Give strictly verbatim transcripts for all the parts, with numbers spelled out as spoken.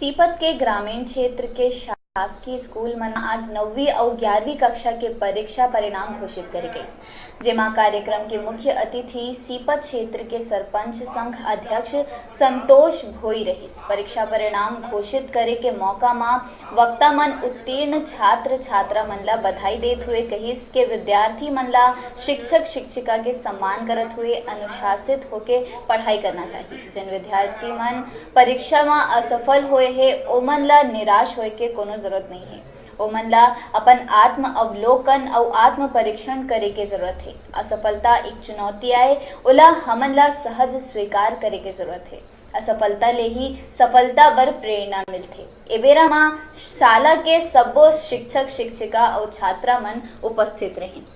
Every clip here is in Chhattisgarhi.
सीपत के ग्रामीण क्षेत्र के शासकीय स्कूल मन आज नौवीं अउ ग्यारहवीं कक्षा के परीक्षा परिणाम घोषित करे गइस, जेमा कार्यक्रम के मुख्य अतिथि सीपत क्षेत्र के सरपंच संघ अध्यक्ष संतोष भोई रहिस। परीक्षा परिणाम घोषित करे के मौका म वक्ता मन उत्तीर्ण छात्र छात्रा मन ला बधाई देत हुए कहिस के विद्यार्थी मन ला शिक्षक शिक्षिका के सम्मान करत हुए अनुशासित होके पढ़ाई करना चाहिए। जिन विद्यार्थी मन परीक्षा म असफल होए हे, ओमन ला निराश होए के कोनो जरूरत नहीं हे। ओमन ला अपन आत्म अवलोकन अउ आत्म परीक्षण करे के जरूरत हे। असफलता एक चुनौती आए, ओला हमन ला सहज स्वीकार करे के जरूरत हे। असफलता ले ही सफलता बर प्रेरणा मिलथे। ए बेरा म शाला के सब्बो शिक्षक शिक्षिका अउ छात्रा मन उपस्थित रहिन।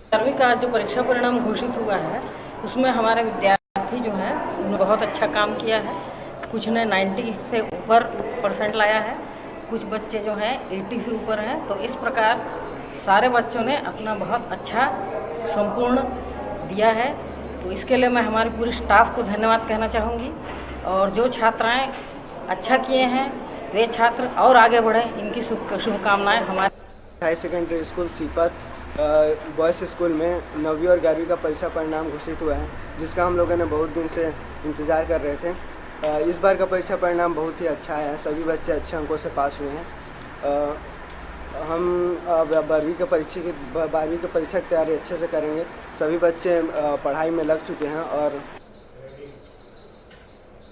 ग्यारहवीं का जो परीक्षा परिणाम घोषित हुआ है, उसमें हमारे विद्यार्थी जो हैं, उन्होंने बहुत अच्छा काम किया है। कुछ ने नाइन्टी से ऊपर परसेंट लाया है, कुछ बच्चे जो हैं, एटी से ऊपर हैं। तो इस प्रकार सारे बच्चों ने अपना बहुत अच्छा संपूर्ण दिया है। तो इसके लिए मैं हमारे पूरे स्टाफ को धन्यवाद कहना चाहूँगी। और जो छात्राएं अच्छा किए हैं, वे छात्र और आगे बढ़ें, इनकी शुभ शुभकामनाएं हमारे high secondary school Sipat boys school में नौवीं और ग्यारहवीं का परीक्षा परिणाम घोषित हुआ है, जिसका हम लोगों ने बहुत दिन से इंतज़ार कर रहे थे। अ, इस बार का परीक्षा परिणाम बहुत ही अच्छा आया है। सभी बच्चे अच्छे अंकों से पास हुए हैं। अ, हम अब बारहवीं के परीक्षा की ब- बारहवीं की परीक्षा की तैयारी अच्छे से करेंगे। सभी बच्चे अ, पढ़ाई में लग चुके हैं और